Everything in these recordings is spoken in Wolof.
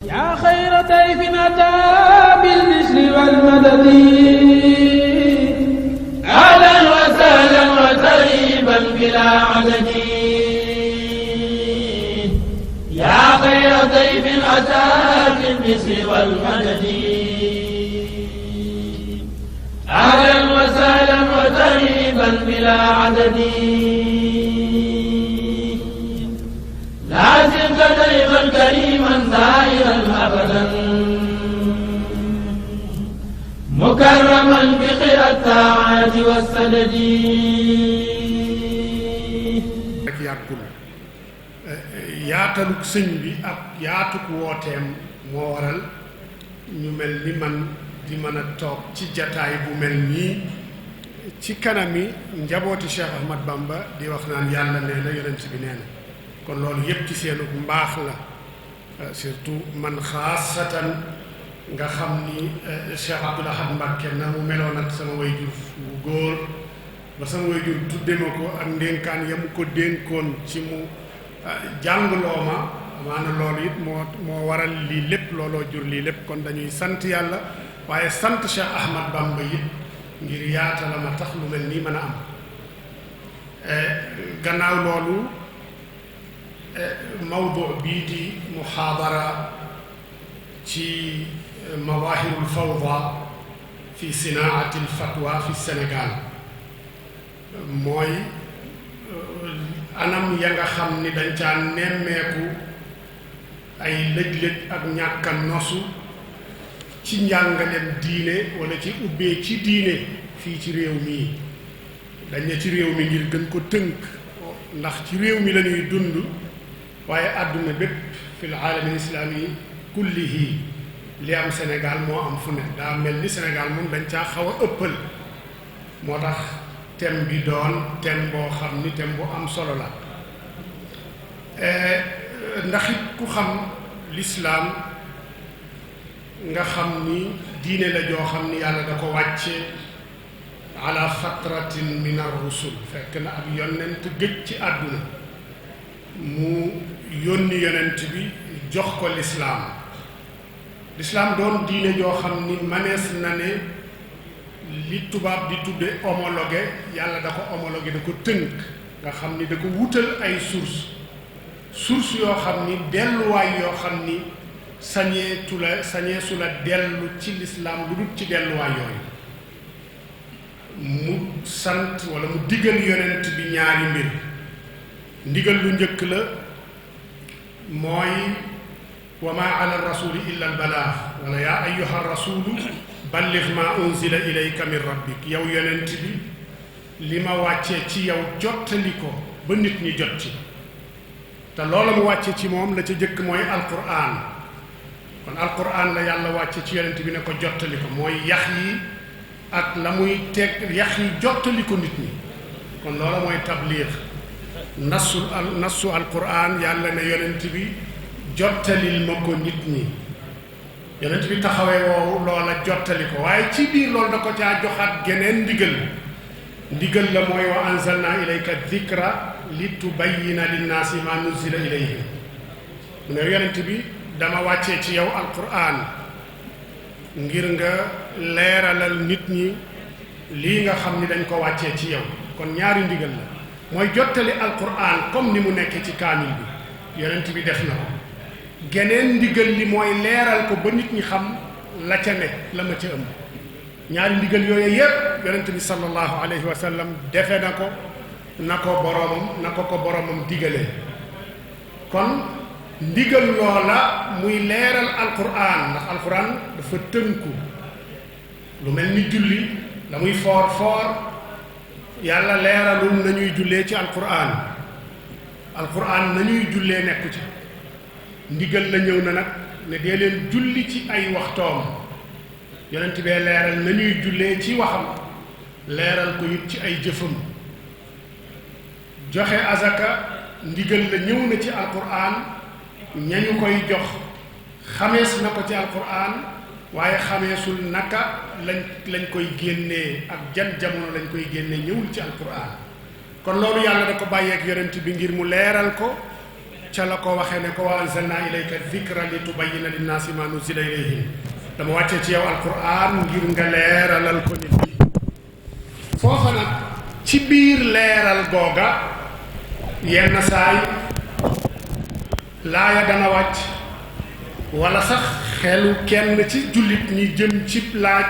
yaa xayra dayfin ataa bil bishri wal madadi ahlan wa sahlan wa tarhiban bilaa adadi yaa xayra dayfin ataa bil bishri wal madadi ahlan wa sahlan wa tarhiban bilaa adadi لازم ضيفا كريما زائرا ابدا مكرما بخير الطاعات والسدد rek yàggul yaataluk sëñ bi ak yaatuk wooteem moo waral ñu mel ni man di mën a toog ci jataay bu mel nii ci kanami njabooti Cheikh Ahmad Bamba di wax naan yàlla nee na yonent bi nee na kon loolu yépp ci seenu mbaax la surtout man xaasatan nga xam ni Cheikh Abdoul Ahad Mbacké na mu meloon ak sama wayjur bu góor ba sama wayjur tudde ma ko ak ndénkaan ya mu ko dénkoon ci mu jàngloo ma maana loolu it moo waral lii lépp looloo jur lii lépp kon dañuy sant yàlla waaye sant Cheikh Ahmad Bamba it ngir yaata la ma tax lu mel nii mën a am gannaaw loolu mawdu bii di muhaadara ci mawahirul fawda fi sinaati al fatwa fi Sénégal mooy anam ya nga xam ni dañ caa nemmeeku ay lëj-lëj ak ñàkk a nosu ci njàngaleem diine wala ci ubbee ci diine fii ci réew mii dañ ne ci réew mi ngir gën ko tënk ndax ci réew mi la ñuy dund waaye àdduna bépp fil aalami islaami kullihi li am Sénégal moo am fu ne daa mel ni Sénégal moom dañ caa xaw a ëppal moo tax thème bi doon thème boo xam ni thème bu am solo la ndax it ku xam lislaam nga xam ni diine la joo xam ni yàlla da ko wàcce ala fatratin min ar-rusul fekk na ab yonent gëj ci àdduna mu yónni yonent bi jox ko lislaam doon diine joo xam ni manees na ne li tubaab di tudde homologué yàlla da ko homologué da ko tënk nga xam ni da ko wutal ay source yoo xam ni delluwaay yoo xam ni sañee su la dellu ci lislaam lu dul ci delluwaay yooyu mu sant wala mu digal yonent bi ñaari mbir ndigal lu njëkk la mooy wa ma ala rasuli illa al balaax wala yaa ayyuha rasulu balligh ma unzila ilayka min rabbik yow yonent bi li ma wàccee ci yow jottali ko ba nit ñi jot ci te loola mu wàcce ci moom la ca jëkk mooy alquran kon alquran la yàlla wàcce ci yonent bi ne ko jottali ko mooy yax yi ak la muy teg yax yi jottali ko nit ñi kon loola mooy tabliix nassu alquran yàlla ne yonent bi jottalil ma ko nit ñi yonent bi taxawee woowu loola jottali ko waaye ci biir loolu da ko caa joxaat geneen ndigal la mooy wa anzalna ilayka dhikra litubayyina linnaasi ma nuzila ilayhim mu ne yonent bi dama wàccee ci yow alquran ngir nga leeralal nit ñi lii nga xam ni dañ ko wàccee ci yow kon ñaari ndigal la mooy jottali alquran comme ni mu nekk ci kaamil bi yonent bi def na ko geneen ndigal li mooy leeral ko ba nit ñi xam la ca ne la ma ca ëmb ñaari ndigal yooyu yépp yonent bi sallallahu alayhi wa sallam defe na ko boromam digalee kon ndigal loola muy leeral alquran ndax alquran dafa tënku lu mel ni julli la muy foor yàlla leeralul nañuy jullee ci alquran nañuy jullee nekku ci ndigal la ñëw na nag ne dee leen julli ci ay waxtoom yonent bee leeral nañuy jullee ci waxam leeral ko it ci ay jëfam joxe azaka ndigal la ñëw na ci alquran ñañu koy jox xamees na ko ci alquran waaye xameesul naka lañ koy génnee ak jan jamono lañ koy génnee ñëwul ci alquran kon loolu yàlla da ko bàyyeek yonent bi ngir mu leeral ko ca la ko waxee ne ko wa anzalna ilayka dhikra li tubayyina linnaasi ma nuzila ilayhim dama wàccee ci yow alquran ngir nga leeralal ko nit ñi foofa nag ci biir leeral googa yenn saay laaya dana wàcc wala sax xelu kenn ci jullit ñi jëm ci laaj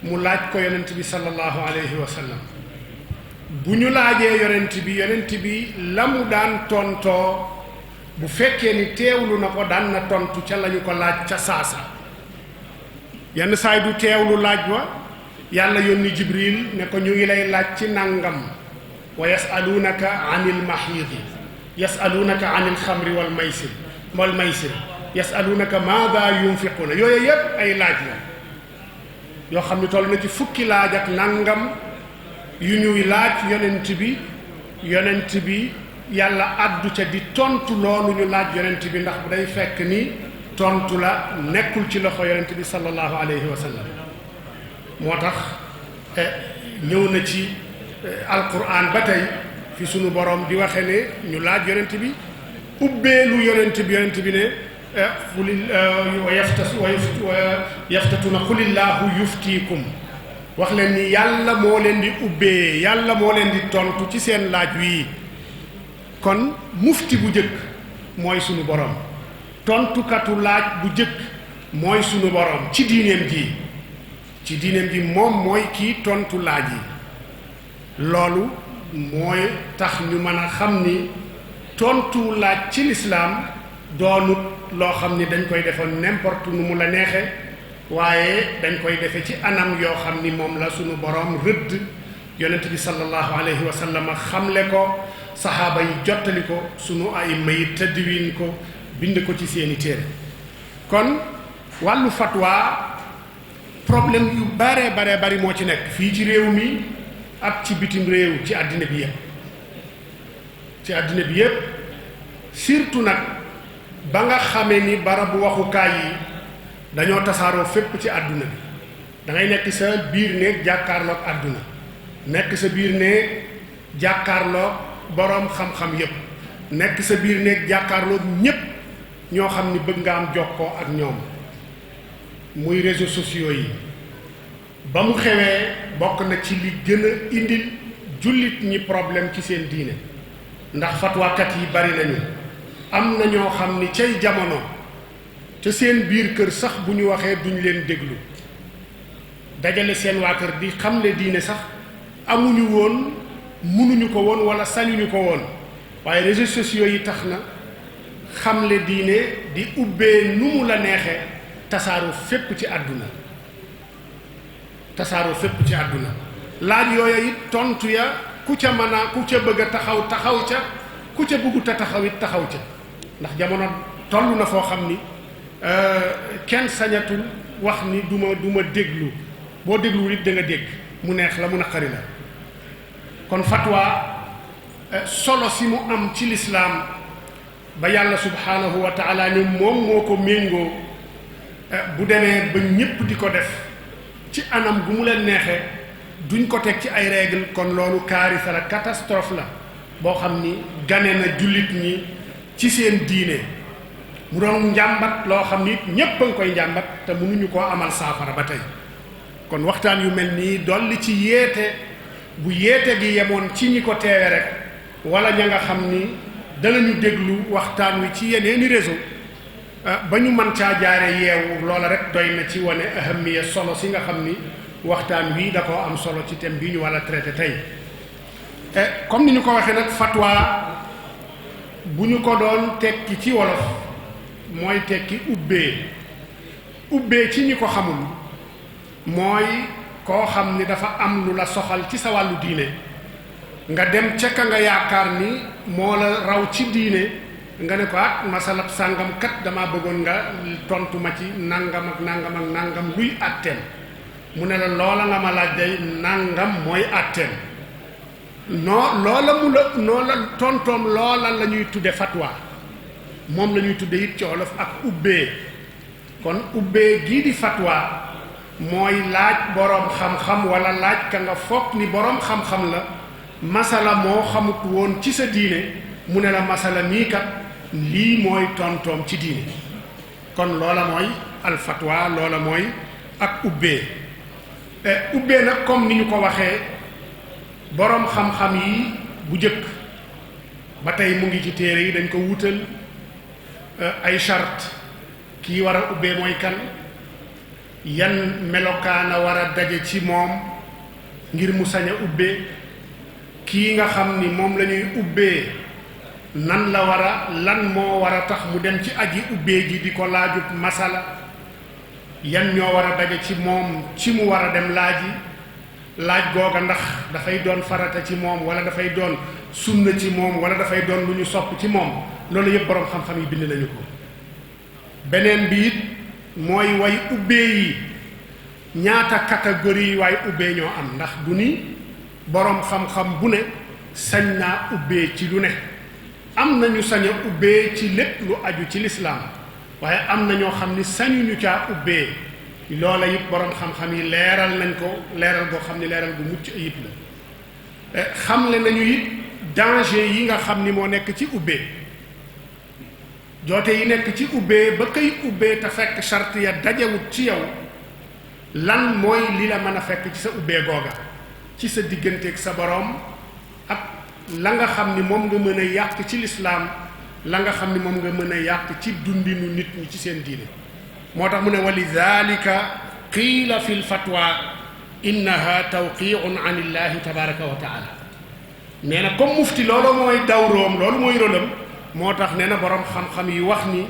mu laaj ko yonent bi sallallahu alayhi wa sallam bu ñu laajee yonent bi la mu daan tontoo bu fekkee ni teewlu na ko daan na tontu ca lañu ko laaj ca saasa yenn saay du teewlu laaj wa yàlla yónni jibril ne ko ñu ngi lay laaj ci nangam wa yasalunaka anil mahiidi yasalunaka anil xamri wal maysir yasalunaka maada yunfiquna yooyu yépp ay laaj la yoo xam ne toll na ci fukki laaj ak nangam yu ñuy laaj yonent bi yàlla addu ca di tontu loolu ñu laaj yonent bi ndax bu day fekk ni tontu la nekkul ci loxo yonent bi sallallahu alayhi wa sallam moo tax ñëw na ci alquran ba tey fi sunu borom di waxe ne ñu laaj yonent bi ubbeelu yonent bi ne yaftatuna qulillahu yuftikum wax leen ni yàlla moo leen di ubbee yàlla moo leen di tontu ci seen laaj wii kon mufti bu jëkk mooy sunu borom tontukatu laaj bu jëkk mooy sunu borom ci diineem ji moom mooy kii tontu laaj yi loolu mooy tax ñu mën a xam ni tontu laaj ci lislaam doonut loo xam ni dañ koy defoon n'importe nu mu la neexe waaye dañ koy defe ci anam yoo xam ni moom la sunu borom rëdd yonent bi sallallahu alayhi wa sallam xamle ko saxaaba yi jottali ko sunu ay may tëddiwin ko bind ko ci seeni téere kon wàllu fatwa problème yu bare bari moo ci nekk fii ci réew mi ak ci bitim réew ci àddina bi yépp surtout nag ba nga xamee ni barabu waxukaay yi dañoo tasaaroo fépp ci àdduna bi da ngay nekk sa biir néeg jàkkaarloog àdduna nekk sa biir néeg jàkkaarloog boroom xam-xam yépp nekk sa biir néeg jàkkaarloog ñépp ñoo xam ni bëgg nga am jokkoo ak ñoom muy réseaux sociaux yi ba mu xewee bokk na ci li gën a indil jullit ñi problème ci seen diine ndax fatwakat yi bari nañu am na ñoo xam ni cay jamono ca seen biir kër sax bu ñu waxee duñ leen déglu dajale seen waa kër di xamle diine sax amuñu woon mënuñu ko woon wala sañuñu ko woon waaye réseaux sociaux yi tax na xamle diine di ubbee nu mu la neexee tasaaroo fépp ci àdduna laaj yooya it tontu ya ku ca mën a ku ca bëgg a taxaw ca ku ca bëggut a taxaw it taxaw ca ndax jamono toll na foo xam ni kenn sañatul wax ni du ma déglu boo dégluwul it da nga dégg mu neex la mu naqari la kon fatwa solo si mu am ci lislaam ba yàlla subhaanahu wa taala ni moom moo ko méngoo bu demee ba ñépp di ko def ci anam gu mu leen neexee duñ ko teg ci ay règle kon loolu kaarisa la catastrophe la boo xam ni gane na jullit ñi ci seen diine mu doon njàmbat loo xam ni ñépp a ngi koy njàmbat te mënuñu koo amal saafara ba tey kon waxtaan yu mel nii dolli ci yeete bu yeete gi yemoon ci ñi ko teewe rek wala ña nga xam ni danañu déglu waxtaan wi ci yeneeni réseau ba ñu mën caa jaare yeewu loola rek doy na ci wane ahamiya solo si nga xam ni waxtaan wi da koo am solo ci thème bi ñu war a traité tey comme ni ñu ko waxee nag fatwa bu ñu ko doon tekki ci wolof mooy tekki ubbee ci ñi ko xamul mooy koo xam ni dafa am lu la soxal ci sa wàllu diine nga dem ca ka nga yaakaar ni moo la raw ci diine nga ne ko masalab sàngam kat dama bëggoon nga tontu ma ci nangam ak nangam luy àtteem mu ne la loola nga ma laaj day nangam mooy àtteem loola tontoom loola la ñuy tudde fatwa moom la ñuy tudde it ci wolof ak ubbee kon ubbee gii di fatwa mooy laaj boroom xam-xam wala laaj ka nga foog ni boroom xam-xam la masala moo xamut woon ci sa diine mu ne la masala mii kat lii mooy tontoom ci diine. kon loola mooy alfatwa, loola mooy ak ubbee. ubbee nag comme ni ñu ko waxee boroom xam-xam yi bu jëkk ba tey mu ngi ci téere yi dañ ko wutal ay charte. kii war a ubbee mooy kan, yan melokaana war a daje ci moom ngir mu sañ a ubbee, kii nga xam ni moom la ñuy ubbee nan la war a lan moo war a tax mu dem ci aji ubbee ji di ko laajut masala, yan ñoo war a daje ci moom ci mu war a dem laaj googa ndax dafay doon farata ci moom wala dafay doon sunna ci moom wala dafay doon lu ñu sopp ci moom. loolu yëpp boroom xam-xam yi bind nañu ko. beneen bi it mooy way ubbee yi ñaata catégorie waay ubbee ñoo am, ndax du ni boroom xam-xam bu ne sañ naa ubbee ci lu ne. am nañu sañ a ubbee ci lépp lu aju ci lislaam, waaye am na ñoo xam ni sañuñu caa ubbee. loola it boroom xam-xam yi leeral nañ ko leeral goo xam ni leeral gu mucc ayib la. xamle nañu it danger yi nga xam ni moo nekk ci ubbee, joote yi nekk ci ubbee ba kay ubbee te fekk charte ya dajewut ci yow, lan mooy li la mën a fekk ci sa ubbee googa ci sa digganteeg sa boroom, ak la nga xam ni moom nga mën a yàq ci lislaam, la nga xam ni moom nga mën a yàq ci dundinu nit ñi ci seen diine. moo tax mu ne wa lidalika qiila fi lfatwa innaha tawqiun an illahi tabaraka wa taala. nee na comme mufti loolu mooy dawroom, loolu mooy rôlam, moo tax nee na boroom xam-xam yi wax ni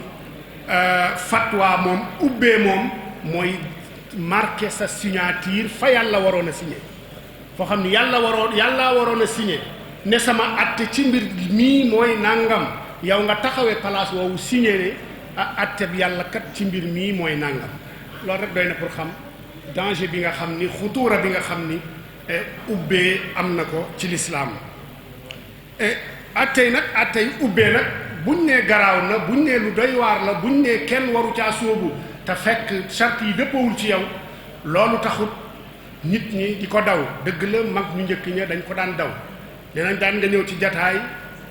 fatwa moom ubbee moom mooy marqué sa signature fa yàlla waroon a signé. foo xam ni yàlla waroon a signé ne sama atte ci mbir mii mooy nangam, yow nga taxawee place woowu signé ne atte bi yàlla kat ci mbir mii mooy nangam. loolu rek doy na pour xam danger bi nga xam ni xutuura bi nga xam ni ubbee am na ko ci lislaam. attey nag attey ubbee nag buñ nee garaaw na, buñ nee lu doy waar la, buñ nee kenn waru caa sóobu te fekk charte yi dëppawul ci yow, loolu taxut nit ñi di ko daw. dëgg la mag ñu njëkk ña dañ ko daan daw. nee nañ daan nga ñëw ci jataay,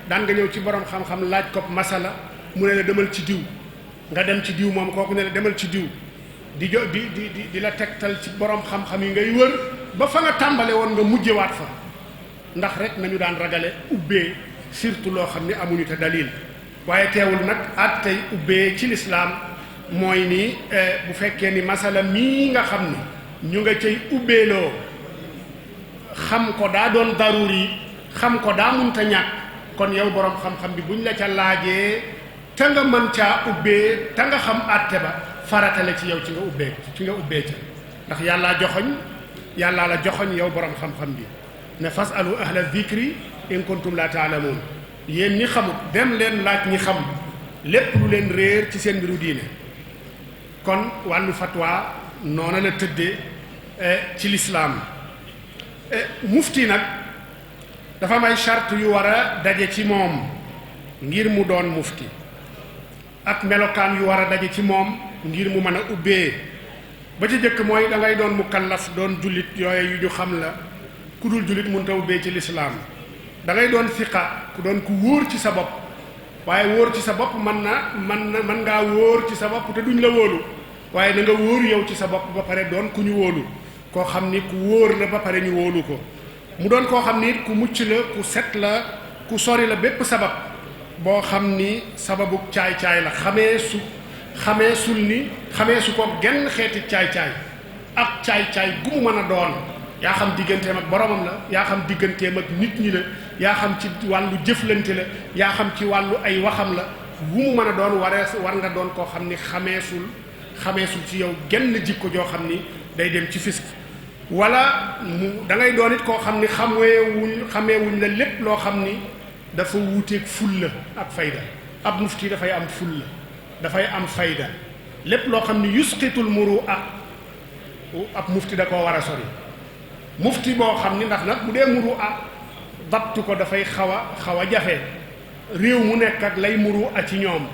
daan nga ñëw ci borom xam-xam laaj ko masala, mu ne la demal ci diw, nga dem ci diw moom kooku ne la demal ci diw, di la tegtal ci borom xam-xam yi ngay wër ba fa nga tàmbale woon nga mujjewaat fa, ndax rek nañu daan ragale ubbee, surtout loo xam ni amuñu te dalil. waaye teewul nag at tey ubbee ci lislaam mooy ni bu fekkee ni masala mii nga xam ni ñu nga cay ubbeeloo xam ko daa doon daruri, xam ko daa munta ñàkk, kon yow boroom xam-xam bi buñ la ca laajee te nga mën caa ubbee te nga xam àtte ba, farata la ci yow ci nga ubbee ca. ndax yàllaa la joxoñ yow boroom xam-xam bi ne fasalu ahla dhikri in kuntum la taalamuun. yéen ñi xamut dem leen laaj ñi xam lépp lu leen réer ci seen mbiru diine. kon wàllu fatwa noona la tëddee ci lislaam. mufti nag dafa am ay charte yu war a daje ci moom ngir mu doon mufti, ak melokaan yu war a daje ci moom ngir mu mën a ubbee. ba ci jëkk mooy da ngay doon mukallaf, doon jullit, yooye yu ñu xam la. ku dul jullit mënut a ubbee ci lislaam. da ngay doon siqa, ku doon ku wóor ci sa bopp. waaye wóor ci sa bopp mën ngaa wóor ci sa bopp te duñ la wóolu, waaye da nga wóor yow ci sa bopp ba pare doon ku ñu wóolu, koo xam ni ku wóor la ba pare ñu wóolu ko. mu doon koo xam ni ku mucc la, ku set la, ku sori la bépp sabab boo xam ni sababu caay-caay la. xamee su ko genn xeeti caay-caay, ak caay-caay gu mu mën a doon, yaa xam digganteem ak boromam la, yaa xam digganteem ak nit ñi la, yaa xam ci wàllu jëflante la, yaa xam ci wàllu ay waxam la, gu mu mën a doon war nga doon koo xam ni xameesul ci yow genn jikko joo xam ni day dem ci fisq. wala da ngay doon it koo xam ni xameewuñ la lépp loo xam ni dafa wuuteeg fulla ak fayda. ab mufti dafay am fulla, dafay am fayda. lépp loo xam ni yusqitul muru'a ab mufti da koo war a sori. mufti boo xam ni ndax nag bu dee muru'a dabtu ko dafay xaw a jafe. réew mu nekk ak lay muru'a ci ñoom.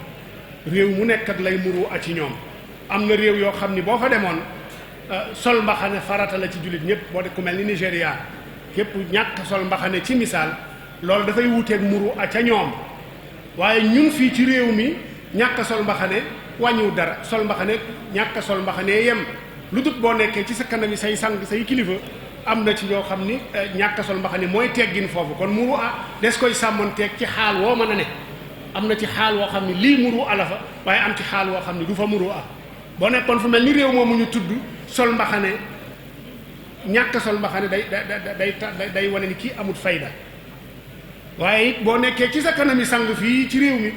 am na réew yoo xam ni boo fa demoon sol mbaxane farata la ci jullit ñëpp. boo de ku mel ni Nigéria, képp ñàkk sol mbaxane ci misaal, loolu dafay wuuteeg muru'a ca ñoom. waaye ñun fii ci réew mi ñàkk a sol mbaxane wàññiwul dara sol mbaxane ñàkk a sol mbaxane yem lu dut boo nekkee ci sa kanam yi say sang say kilifa am na ci ñoo xam ni ñàkk a sol mbaxane mooy teggin foofu kon muru des koy sàmmonteeg ci xaal woo mën a ne am na ci xaal woo xam ni lii muru la fa waaye am ci xaal woo xam ni du fa muru boo nekkoon fu mel ni réew moomu ñu tudd sol mbaxane ñàkk sol mbaxane day wane ni kii amut fayda waaye it boo nekkee ci sa kanami sang fii ci réew mi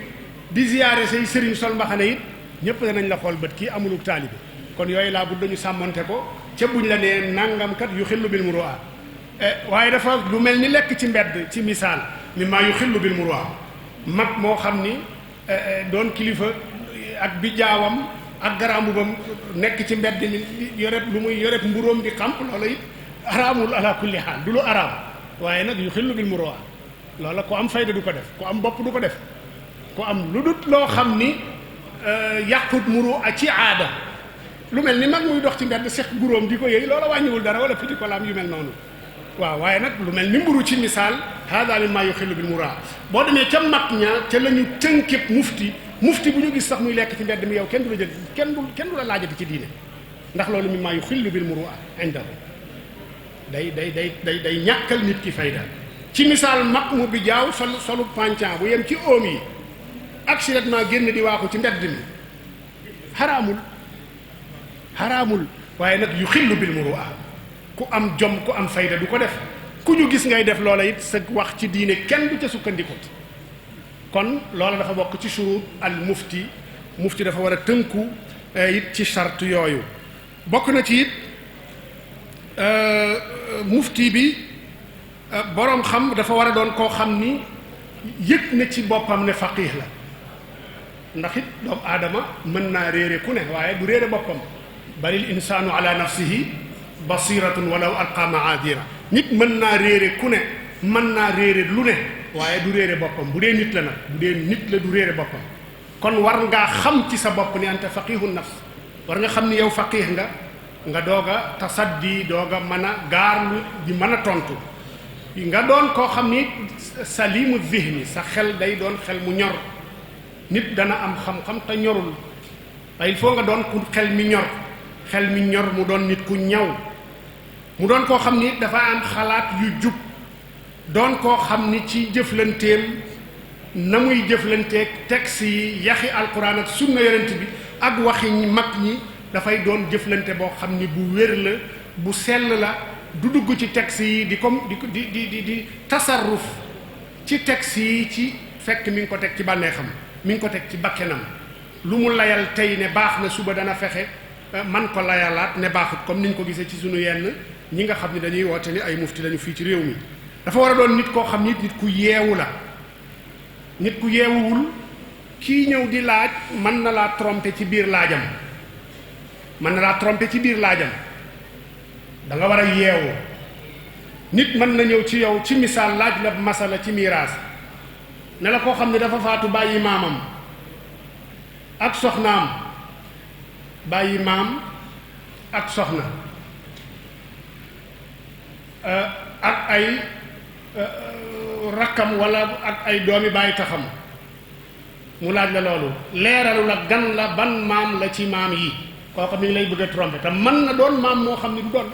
di ziyaare say sëriñ sol mbaxane it ñëpp danañ la xool bët kii amuluk taalibe kon yooyu laa bu dañu sàmmonte ko ca buñ la nee nangamkat yu xillu bil muru'a waaye dafa lu mel ni lekk ci mbedd ci misaal mi maa yu xillu bil muru'a mag moo xam ni doon kilifa ak bi jaawam ak garaambubam nekk ci mbedd mi yoret lu muy yoret mburóom di xamp loola it araamul ala kulli xaal du lu araam waaye nag yu xillu bil muru'a loola ku am fayda du ko def ku am bopp du ko def ku am lu dut loo xam ni yàqut muru'a ci aada lu mel ni mag muy dox ci mbedd seq guróom di ko yëy loola wàññiwul dara wala piti ko laam yu mel noonu waaw waaye nag lu mel ni mburu ci misaal hada mimma yuxillu bil muru'a boo demee ca mag ña ca la ñu tënkëb mufti bu ñu gis sax muy lekk ci mbedd mi yow kenn du la jël kenn du la laajati ci diine ndax loolu mimma yuxillu bil muru'a indahu day ñàkkal nit ki fayda ci misaal mag mu bi jaaw solu pancan bu yem ci oom yi accidentellement génn di waaxu ci mbedd mi xaraamul waaye nag yuxillu bil muru'a ku am jom ku am fayda du ko def ku ñu gis ngay def loola it sa wax ci diine kenn du ca sukkandikut kon loola dafa bokk ci shurut al mufti dafa war a tënku it ci charte yooyu bokk na ci it mufti bi boroom xam dafa war a doon koo xam ni yëg na ci boppam ne faqih la ndax it doomu aadama mën naa réere ku ne waaye du réere boppam balil insaanu ala nafsihi basiratun walaw alqa maadira nit mën naa réere ku ne mën naa réere lu ne waaye du réere boppam bu dee nit la nag bu dee nit la du réere boppam kon war ngaa xam ci sa bopp ni anta faqihu nafs war nga xam ni yow faqih nga doog a tasaddi doog a mën a gaarlu di mën a tontu nga doon koo xam ni salimu zihni sa xel day doon xel mu ñor nit dana am xam-xam te ñorul waaye il faut nga doon ku xel mi ñor mu doon nit ku ñaw mu doon koo xam ni dafa am xalaat yu jub doon koo xam ni ci jëflanteem na muy jëflanteeg texte yi yaxi alquran ak sunna yonent bi ak waxi mag ñi dafay doon jëflante boo xam ni bu wér la bu sell la du dugg ci texte yi di tasarruf ci texte yi ci fekk mi ngi ko teg ci bànneexam mi ngi ko teg ci bakkenam lu mu layal tey ne baax na suba dana fexe man ko layalaat ne baaxut comme niñ ko gisee ci sunu yenn ñi nga xam ne dañuy woote ni ay mufti lañu fii ci réew mi dafa war a doon nit koo xam ni nit ku yeewu la nit ku yeewuwul kii ñëw di laaj mën na laa tromper ci biir laajam da nga war a yeewu nit mën na ñëw ci yow ci misaal laaj la masala ci miraas ne la koo xam ne dafa faatu bàyyi maamam ak soxnaam bàyyi maam ak soxna ak ay rakkam wala ak ay doomi bàyyi taxam mu laaj la loolu leeralu la gan la ban maam la ci maam yi kooku mi ngi lay bëgg a tromper te mën na doon maam moo xam ne du doon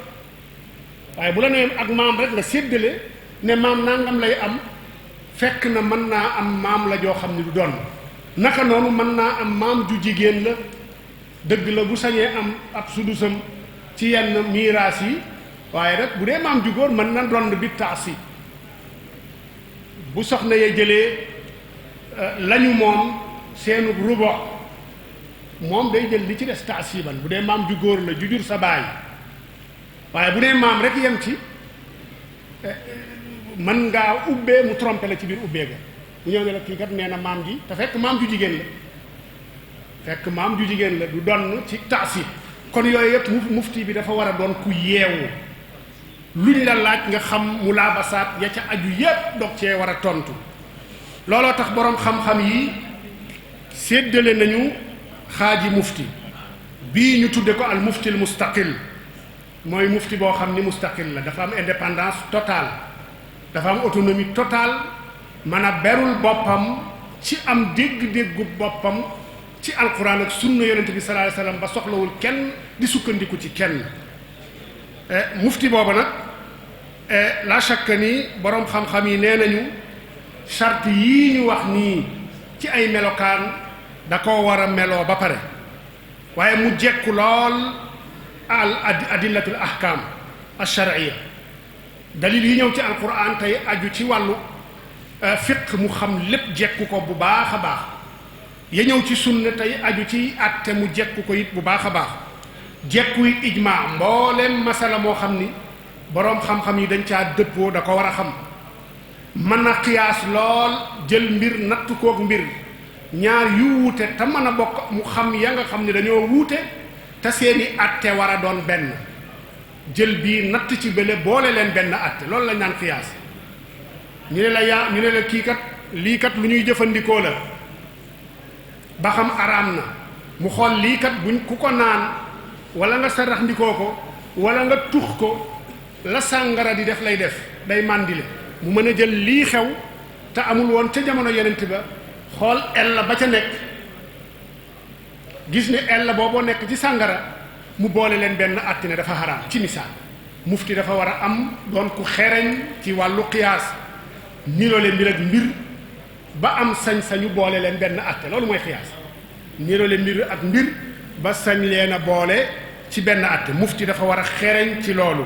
waaye bu la nee ak maam rek nga séddale ne maam nangam lay am fekk na mën naa am maam la joo xam ne du doon naka noonu mën naa am maam ju jigéen la dëgg la bu sañee am ab sudusam ci yenn miiraas yi waaye rek bu dee maam ju góor mën na doon bi taasi bu soxna ya jëlee lañu moom seenu rubo moom day jël li ci des taasiban bu dee maam ju góor la ju jur sa baay waaye bu dee maam rek yem ci mën ngaa ubbee mu trompé la ci biir ubbee ga mu ñëw ne la kii kat nee na maam ji te fekk maam ju jigéen la du donn ci taasib kon yooyu yëpp mufti bi dafa war a doon ku yeewu luñ la laaj nga xam mu laabasaat ya ca aju yépp dog cee war a tontu looloo tax boroom xam-xam yi séddale nañu xaaji mufti bii ñu tudde ko al mufti al mustaqil mooy mufti boo xam ni mustaqil la dafa am indépendance totale dafa am autonomie totale mën a berul boppam ci am dégg-déggu boppam ci alquran ak sunna yonent bi sallallahu alayhi wasallam ba soxlawul kenn di sukkandiku ci kenn mufti booba nag la shakka ni boroom xam-xam yi nee nañu charte yii ñu wax nii ci ay melokaan da koo war a meloo ba pare waaye mu jekku lool al adillatul ahkam ash-shar'iyya dalil yi ñëw ci alquran tey aju ci wàllu fiq mu xam lépp jekku ko bu baax a baax ya ñëw ci sunna tey aju ci àtte mu jekku ko it bu baax a baax jekku it ijmaa mbooleem masala moo xam ni boroom xam-xam yi dañ caa dëppoo da ko war a xam mën a qiyaas lool jël mbir natt kook mbir ñaar yu wuute te mën a bokk mu xam ya nga xam ni dañoo wuute te seeni àtte war a doon benn jël bii natt ci bële boole leen benn àtte loolu lañ naan qiyaas ñu ne la kii kat lii kat lu ñuy jëfandikoo la ba xam araam na mu xool lii kat buñ ku ko naan wala nga sarax ndikoo ko wala nga tux ko la sàngara di def lay def day màndile mu mën a jël lii xew te amul woon ca jamono yenent ba xool ella ba ca nekk gis ne ella booboo nekk ci sàngara mu boole leen benn àtte ne dafa xaraam ci misaal mufti dafa war a am doon ku xereñ ci wàllu qiyaas niroole mbir ak mbir ba am sañ-sañu boole leen benn àtte loolu mooy qiyaas niroole mbir ak mbir ba sañ leen a boole ci benn àtte mufti dafa war a xereñ ci loolu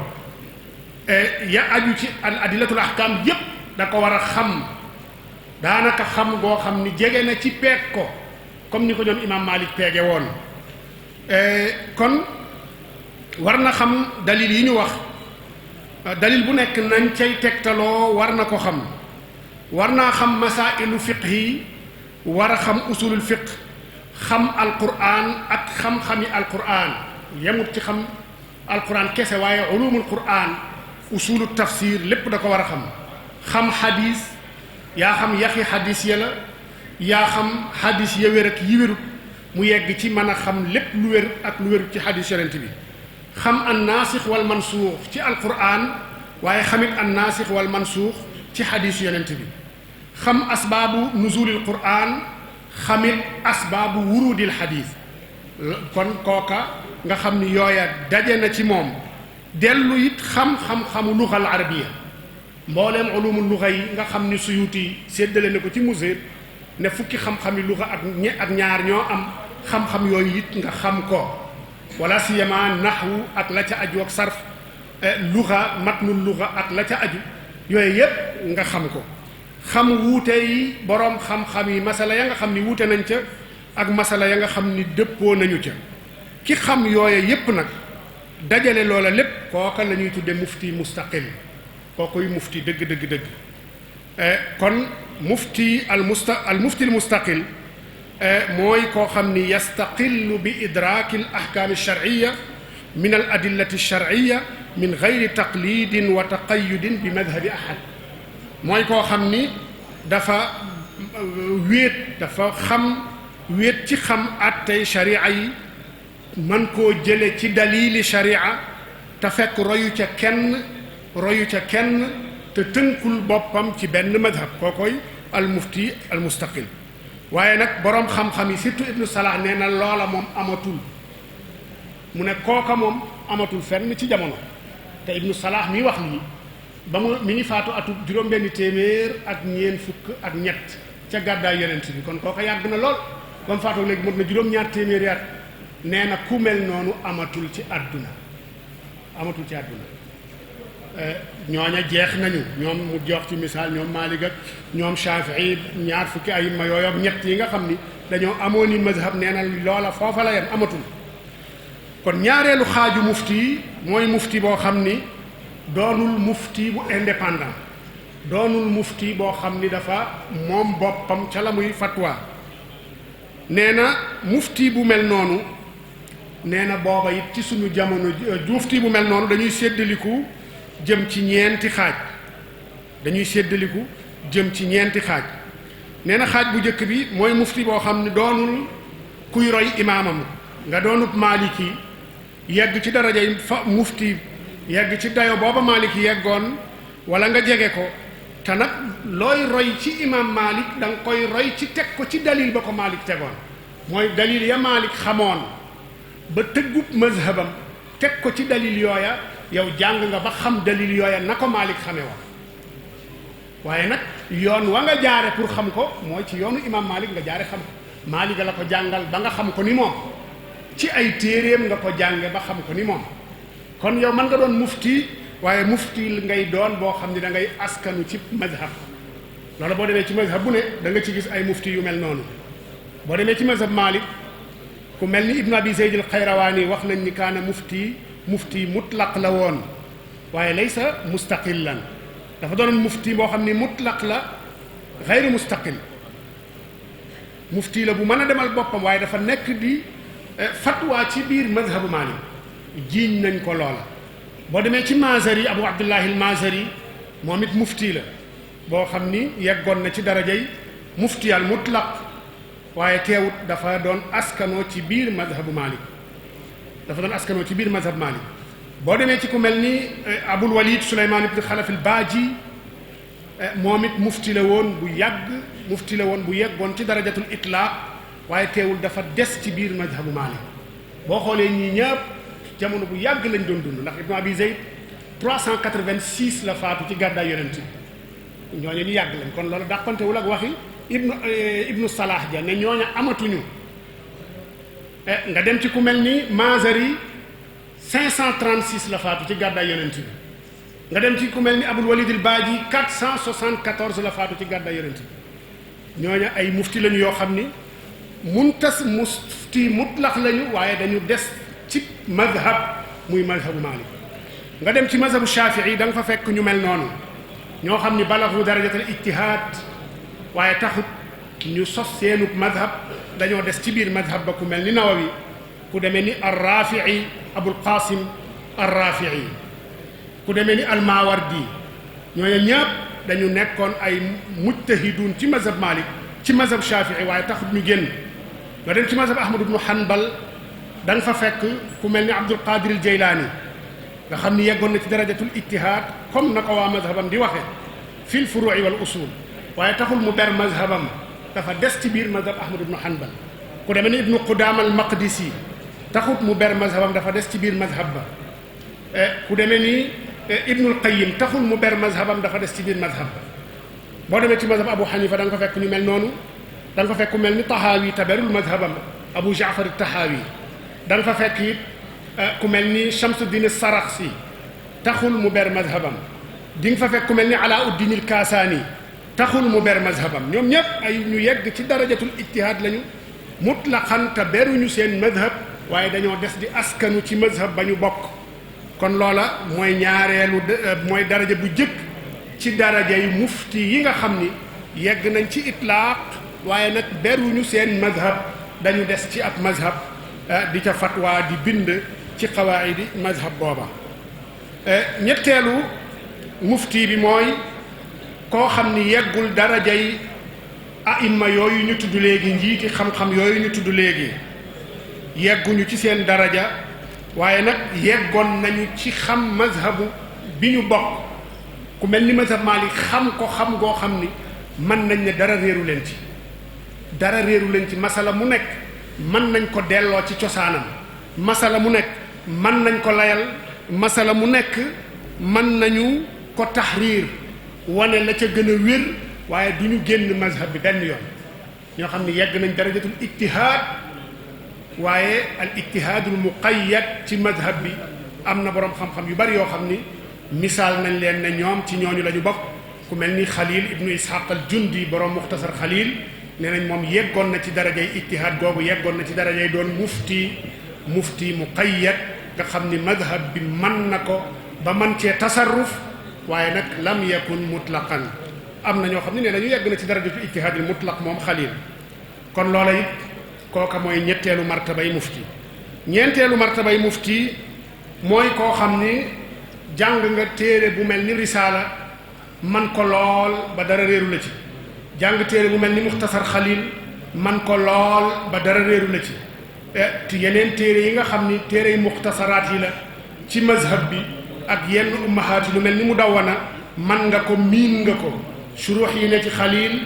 ya aju ci al adillatul ahkam yépp da ko war a xam daanaka xam goo xam ni jege na ci peeg ko comme ni ko ñoom imam Malik peege woon kon war na xam dalil yi ñu wax dalil bu nekk nañ cay tegtaloo war na ko xam war naa xam masailu fiqh yi war a xam usulul fiqh xam alquran ak xam-xami alquran yemut ci xam alquran kese waaye ulumul quran usulu tafsir lépp da ko war a xam xadis yaa xam yaxi xadis ya la yaa xam xadis ya wér ak yi wérut mu yegg ci mën a xam lépp lu wér ak lu wérut ci xadis yonent bi xam an naasix wal mansuux ci alquran waaye xamit an naasix wal mansuux ci xadis yonent bi xam asbaabu nuzulil quran xamit asbaabu wurudil xadis kon kooka nga xam ni yooya daje na ci moom dellu it xam-xam-xamu luxal arabiya mbooleem ulumul luxa yi nga xam ni Suyuti séddale na ko ci musée ne fukki xam-xami luxa ak ñaar ñoo am xam-xam yooyu it nga xam ko wala siyama naxwu ak la ca aju ak sarf luxa matnul luxa ak la ca aju yooyu yépp nga xam ko xam wuute yi boroom xam-xam yi masala ya nga xam ni wuute nañ ca ak masala ya nga xam ni dëppoo nañu ca ki xam yooye yépp nag dajale loola lépp kooka la ñuy tudde mufti mustaqil kookoy mufti dëgg kon mufti al mufti al mustaqil mooy koo xam ni yastaqillu bi idraaki al ahkaam al shar'iyya min al adillati al shar'iyya min gayri taqlidin wa taqayyudin bi madhabi ahad mooy koo xam ni dafa wéet ci xam attey sharia yi man koo jële ci dalili sharia te fekk royu ca kenn te tënkul boppam ci benn madhab kookoy al mufti al mustaqil waaye nag boroom xam-xam yi surtout ibnu salah nee na loola moom amatul mu ne kooka moom amatul fenn ci jamono te ibnu salah mi wax lii ba mi ngi faatu atu juróom-benn téeméer ak ñeent fukk ak ñett ca gàddaay yonent bi kon kooka yàgg na lool ba mu faatoo léegi mot na juróom-ñaar téeméeri at nee na ku mel noonu amatul ci àdduna ñooña jeex nañu ñoom mu jox ci misaal ñoom Maalik ak ñoom Shaafi'i ñaar fukki ay ma yooyu ak ñett yi nga xam ni dañoo amoon ni mazhab nee na loola foofa la yem amatul kon ñaareelu xaaju mufti yi mooy mufti boo xam ni doonul mufti bu indépendant doonul mufti boo xam ni dafa moom boppam ca la muy fatwa nee na mufti bu mel noonu nee na booba it ci suñu jamono mufti bu mel noonu dañuy séddaliku jëm ci ñeenti xaaj nee na xaaj bu njëkk bi mooy mufti boo xam ne doonul kuy roy imaamam nga doonub maaliki yegg ci darajay fa mufti yegg ci dayo booba maaliki yeggoon wala nga jege ko te nag looy roy ci imam Malik da nga koy roy ci teg ko ci dalil ba ko Malik tegoon mooy dalil ya Malik xamoon ba tëggub mazhabam teg ko ci dalil yooya yow jàng nga ba xam dalil yooya na ko Malik xame woon waaye nag yoon wa nga jaare pour xam ko mooy ci yoonu imam Malik nga jaare xam ko Malik la ko jàngal ba nga xam ko ni moom ci ay téeréem nga ko jànge ba xam ko ni moom kon yow mën nga doon mufti waaye mufti ngay doon boo xam ne da ngay askanu ci mazhab loolu boo demee ci mazhab bu ne da nga ci gis ay mufti yu mel noonu boo demee ci mazhab Malik ku mel ni Ibn Abi Zayd al-Qayrawani wax nañ ni kaana mufti mutlaq la woon waaye laysa mustaqillan dafa doon mufti boo xam ni mutlaq la xayru mustaqil mufti la bu mën a demal boppam waaye dafa nekk di fatwa ci biir mazhabu Malik jiiñ nañ ko loola boo demee ci Mazari Abu Abdullahi al-Mazari moom it mufti la boo xam ni yeggoon na ci darajay mufti al mutlaq waaye teewut dafa doon askanoo ci biir mazhabu Malik dafa doon askanoo ci biir mazhab Malik boo demee ci ku mel ni Abul Walid Souleymane ibn Khalaf al-Baji moom it mufti la woon bu yàgg mufti la woon bu yeggoon ci darajatul itlaq waaye teewul dafa des ci biir mazhabu Malik boo xoolee ñii ñëpp jamono bu yàgg lañ doon dund ndax Ibn Abi Zayd 386 la faatu ci gàddaay yonent bi ñooñu ñu yàgg lañ kon loolu dàqantewul ak waxi ibnu Salah ja ne ñooñu amatuñu nga dem ci ku mel ni Mazari 536 la faatu ci gàddaay yonent bi nga dem ci ku mel ni Abul Walid al-Baji 474 la faatu ci gàddaay yonent bi ñooñu ay mufti lañu yoo xam ni mufti mutlaq lañu waaye dañu des ci mazhab muy mazhabu Malik nga dem ci mazhabu Shafii da nga fa fekk ñu mel noonu ñoo xam ni balagu darajatal ijtihaad waaye taxut ñu sos seenub mazhab dañoo des ci biir mazhab ba ku mel ni Nawawi ku demee ni ar-Rafi'i Abul Qasim ar-Rafi'i ku demee ni al-Mawardi ñooñu ñëpp dañu nekkoon ay mujtahidun ci mazhab Malik ci mazhab Shafii waaye taxut ñu génn nga dem ci mazhab Ahmad ibn Hanbal da nga fa fekk ku mel ni Abdul Qadir al-Jaylaani nga xam ni yeggoon na ci darajatul ijtihaad comme na ko waa mazhabam di waxe fil furu'i wal usul waaye taxul mu ber mazhabam dafa des ci biir mazhab Ahmad ibn Hanbal ku demee ni Ibnu Qudaama al-Maqdisi taxut mu ber mazhabam dafa des ci biir mazhab ba ku demee ni Ibnul Qayyim taxul mu ber mazhabam dafa des ci biir mazhab ba boo demee ci mazhab Abu Hanifa da nga fa fekk ñu mel noonu da nga fa fekk ku mel ni Tahawi taberul mazhabam Abu Jaafar at-Tahawi da nga fa fekk it ku mel ni Shamsuddin as-Sarakhsi taxul mu ber mazhabam di nga fa fekk ku mel ni Alauddin al-Kasani taxul mu ber mazhabam ñoom ñëpp ay ñu yegg ci darajatul ijtihaad lañu mutlaqan te beruñu seen mazhab waaye dañoo des di askanu ci mazhab ba ñu bokk kon loola mooy ñaareelu mooy daraja bu jëkk ci daraja yu mufti yi nga xam ni yegg nañ ci itlaaq waaye nag beruñu seen mazhab dañu des ci ab mazhab di ca fatwa di bind ci qawaidi mazhab booba ñetteelu mufti bi mooy koo xam ni yeggul darajay aimma yooyu ñu tudd léegi njiiti xam-xam yooyu ñu tudd léegi yegguñu ci seen daraja waaye nag yeggoon nañu ci xam mazhabu bi ñu bokk ku mel ni mazhab Maalik xam ko xam goo xam ni mën nañ ne dara réeru leen ci dara réeru leen ci masala mu nekk mën nañ ko delloo ci cosaanam masala mu nekk mën nañ ko layal masala mu nekk mën nañu ko taxriir wane la ca gën a wér waaye du ñu génn mazhab bi benn yoon ñoo xam ne yegg nañ darajatul ijtihaad waaye al ijtihaadul muqayyad ci mazhab bi am na boroom xam-xam yu bari yoo xam ni misaal nañ leen ne ñoom ci ñooñu la ñu bokk ku mel ni Xalil ibnu Ishaq al Jundi boroom Muxtasar Xalil nee nañ moom yeggoon na ci darajay ijtihaad googu yeggoon na ci darajay doon mufti muqayyad nga xam ni mazhab bi mën na ko ba man cee tasarruf waaye nag lam yakun mutlaqan am na ñoo xam ne nee nañu yegg na ci darajatu ijtihaadil mutlaq moom Xalil kon loola it kooka mooy ñetteelu martabay mufti ñeenteelu martabay mufti mooy koo xam ni jàng nga téere bu mel ni risaala man ko lool ba dara réeru la ci jàng téere bu mel ni muxtasar Xalil man ko lool ba dara réeru la ci te yeneen téere yi nga xam ni téere yi muxtasaraat yi la ci mazhab bi ak yenn ummahaat yi lu mel ni Mudawwana man nga ko miin nga ko shuruux yi ne ci xalil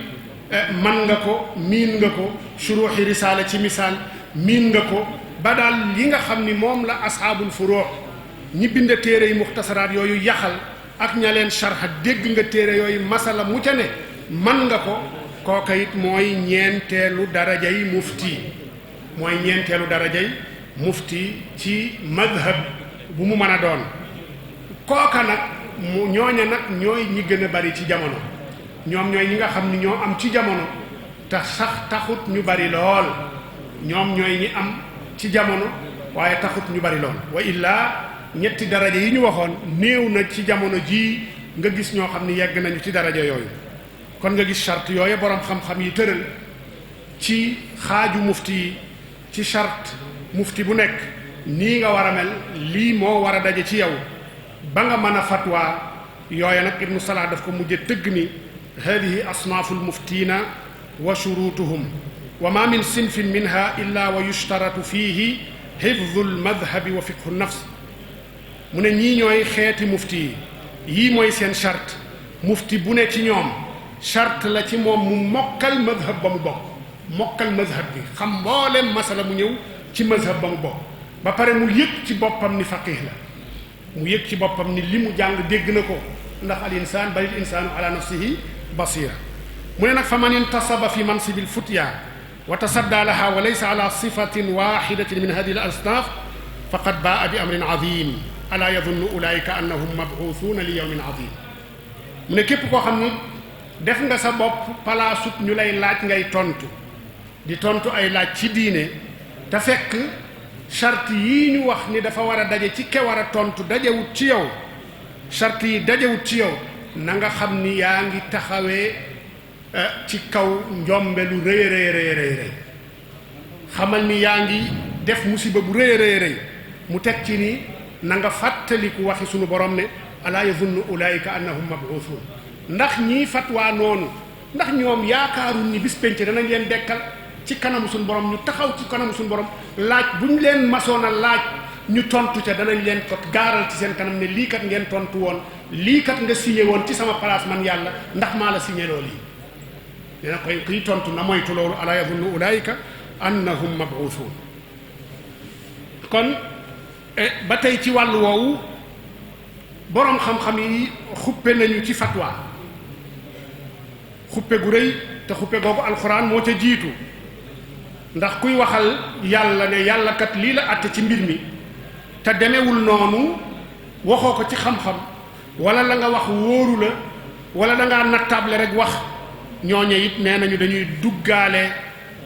man nga ko miin nga ko shuruuxi risaala ci misaal miin nga ko ba daal yi nga xam ni moom la asxaabul furuux ñi bind téere yi muxtasaraat yooyu yaxal ak ña leen sharxa dégg nga téere yooyu masala mu ca ne man nga ko kooka it mooy ñeenteelu darajay mufti ci madhab bu mu mën a doon kooka nag ñooña nag ñooy ñi gën a bari ci jamono ñoom ñooy ñi nga xam ni ñoo am ci jamono te sax taxut ñu bari lool ñoom ñooy ñi am ci jamono waaye taxut ñu bari lool wa illaa ñetti daraja yi ñu waxoon néew na ci jamono jii nga gis ñoo xam ni yegg nañu ci daraja yooyu kon nga gis charte yooyu boroom xam-xam yi tëral ci xaaju mufti yi ci charte mufti bu nekk nii nga war a mel lii moo war a daje ci yow ba nga mën a fatwa yooya nag ibnu Salah daf ko mujje tëgg ni hadihi asnaafu lmuftiina wa shuruutuhum wa ma min sinfin minha illa wa yushtaratu fiihi hifdu lmadhabi wa fiqhu nafs mu ne ñii ñooy xeeti mufti yi yii mooy seen charte mufti bu ne ci ñoom charte la ci moom mu mokkal madhab ba mu bokk mokkal madhab bi xam mboolem masala mu ñëw ci madhab ba mu bokk ba pare mu yëg ci boppam ni faqih la mu yëg ci boppam ni li mu jàng dégg na ko ndax al insaan bal al insaanu ala nafsihi basira mu ne nag fa man intasaba fi mansibil futya wa tasadda laha wa laysa ala sifatin waxidatin min hadihi al asnaf faqad baa bi amrin azim ala yadunnu ulaika annahum mabuusuuna li yawmin azim mu ne képp koo xam ni def nga sa bopp palaasut ñu lay laaj ngay tontu di tontu ay laaj ci diine te fekk charte yii ñu wax ni dafa war a daje ci ke war a tontu dajewut ci yow charte yi dajewut ci yow na nga xam ni yaa ngi taxawee ci kaw njombe lu rëy rëy xamal ni yaa ngi def musiba bu rëy rëy mu teg ci ni na nga fàttaliku waxi sunu borom ne alaa yazunnu ulaayika annahum mabuusuun ndax ñii fatwaa noonu ndax ñoom yaakaarul ni bis penc danañ leen dekkal ci kanamu suñu borom ñu taxaw ci kanamu suñu borom laaj bu ñu leen masoon a laaj ñu tontu ca danañ leen ko gaaral ci seen kanam ne lii kat ngeen tontu woon lii kat nga signé woon ci sama place man yàlla ndax maa la signé loolu yi dina koy kuy tontu na moytu loolu alaa yazunnu ulaayika annahum mabuusuun kon ba tey ci wàllu woowu boroom xam-xam yi xuppe nañu ci fatwa xuppe gu rëy te xuppe googu alxuraan moo ca jiitu ndax kuy waxal yàlla ne yàlla kat lii la àtte ci mbir mi te demewul noonu waxoo ko ci xam-xam wala la nga wax wóoru la wala da ngaa nattable rek wax ñooñe it nee nañu dañuy duggaale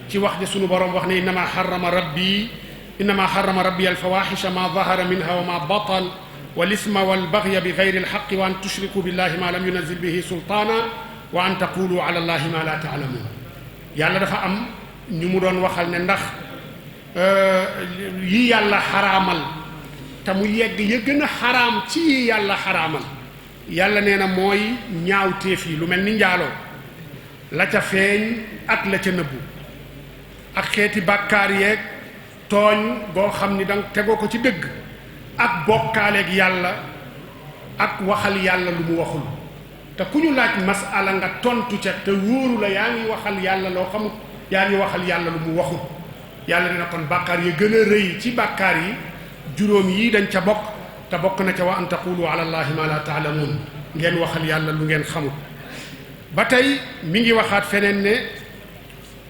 ci wax ji sunu borom wax ne innama harrama rabbi alfawahisha ma dahara minha wa ma batan wal isma wal baghya bi ghayri alhaqqi wa an tushriku billahi ma lam yunazil bihi sultana wa an taqulu ala allahi ma la ta'lamun yàlla dafa am ñu mu doon waxal ne ndax yi yàlla xaraamal te mu yegg ya gën a xaraam ci yi yàlla xaraamal yàlla nee na mooy ñaawteef yi lu mel ni njaaloo la ca feeñ ak la ca nëbbu ak xeeti bàkkaar yeeg tooñ boo xam ni danga tegoo ko ci dëgg ak bokkaaleeg yàlla ak waxal yàlla lu mu waxul te ku ñu laaj masala nga tontu ca te wóoru la yaa ngi waxal yàlla loo xamut yaa ngi waxal yàlla lu mu waxul yàlla dina kon bàkkaar yi gën a rëy ci bàkkaar yi juróom yii dañ ca bokk te bokk na ca wa an taqulu ala allahi ma la taalamuun ngeen waxal yàlla lu ngeen xamut ba tey mi ngi waxaat feneen ne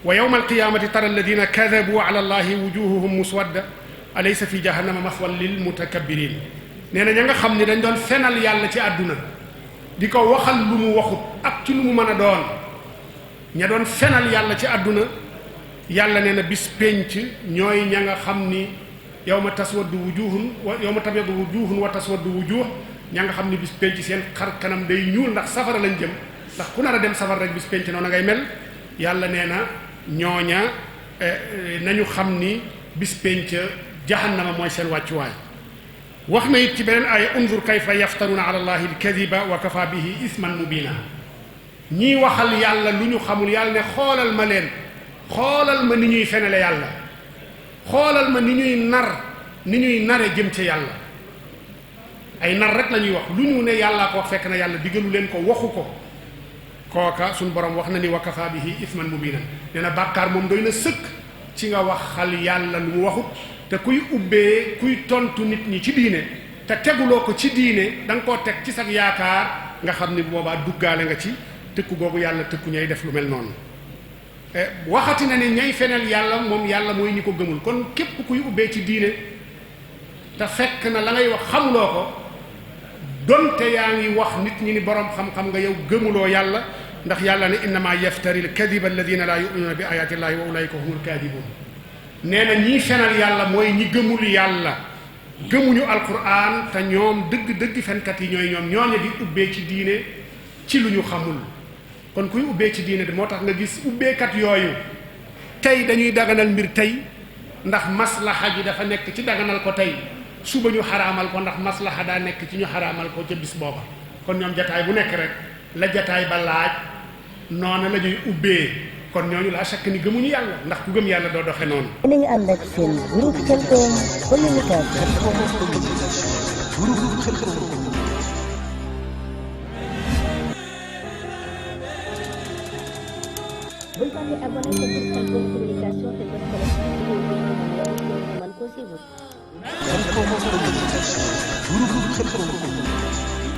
wa yawma alqiyamati tara alladina kadabu ala allahi wujuhuhum muswadda alaysa fi jahannama maswan lil mutakabbirin nee na ña nga xam ni dañ doon fenal yàlla ci àdduna di ko waxal lu mu waxut ak ci lu mu mën a doon ña doon fenal yàlla ci àdduna yàlla nee na bis pénc ñooy ña nga xam ni yawma taswaddu wujuhun wa yawma tabyaddu wujuhun wa taswaddu wujuh ña nga xam ni bis pénc seen xar kanam day ñuul ndax safara lañ jëm ndax ku nar a dem safara rek bis pénc noonu ngay mel yàlla nee na ñooña nañu xam ni bis pénc jahannama mooy seen wàccuwaay wax na it ci beneen aaya unzur kayfa yaftaruna ala allahi alkadiba wa kafa bihi isman mubina ñii waxal yàlla lu ñu xamul yàlla ne xoolal ma leen xoolal ma ni ñuy fenale yàlla xoolal ma ni ñuy nare jëm ca yàlla ay nar rek la ñuy wax lu ñu ne yàllaa ko wax fekk na yàlla digalu leen ko waxu ko kooka suñ borom wax na ni wa kafa bihi isman mubinan nee na bàkkaar moom doy na sëkk ci nga waxal yàlla lu mu waxut te kuy ubbee kuy tontu nit ñi ci diine te teguloo ko ci diine da nga koo teg ci sag yaakaar nga xam ni boobaa duggaale nga ci tëkku googu yàlla tëkku ñay def lu mel noonu waxati na ne ñay feneel yàlla moom yàlla mooy ñi ko gëmul kon képp kuy ubbee ci diine te fekk na la ngay wax xamuloo ko donte yaa ngi wax nit ñi ni borom xam-xam nga yow gëmuloo yàlla ndax yàlla ne innama yaftari al kadiba alladina la yuminuna bi ayati llahi wa ulaika humul kadibun nee na ñii fenal yàlla mooy ñi gëmul yàlla gëmuñu alquran te ñoom dëgg fenkat yi ñooy ñoom ñooñu di ubbee ci diine ci lu ñu xamul kon kuy ubbee ci diine de moo tax nga gis ubbeekat yooyu tey dañuy daganal mbir tey ndax maslaha ji dafa nekk ci daganal ko tey suba ñu xaraamal ko ndax maslaha daa nekk ci ñu xaraamal ko ca bis booba kon ñoom jataay bu nekk rek la jataay ba laaj noonu la ñuy ubbee kon ñooñu laa chaque ni gëmuñu yàlla ndax ku gëm yàlla doo doxe noonu. yéen a ngi ànd ak seen groupe Khelcom communication. bul fàtte abonné ci groupe Khelcom communication te bës ko mën koo suivre.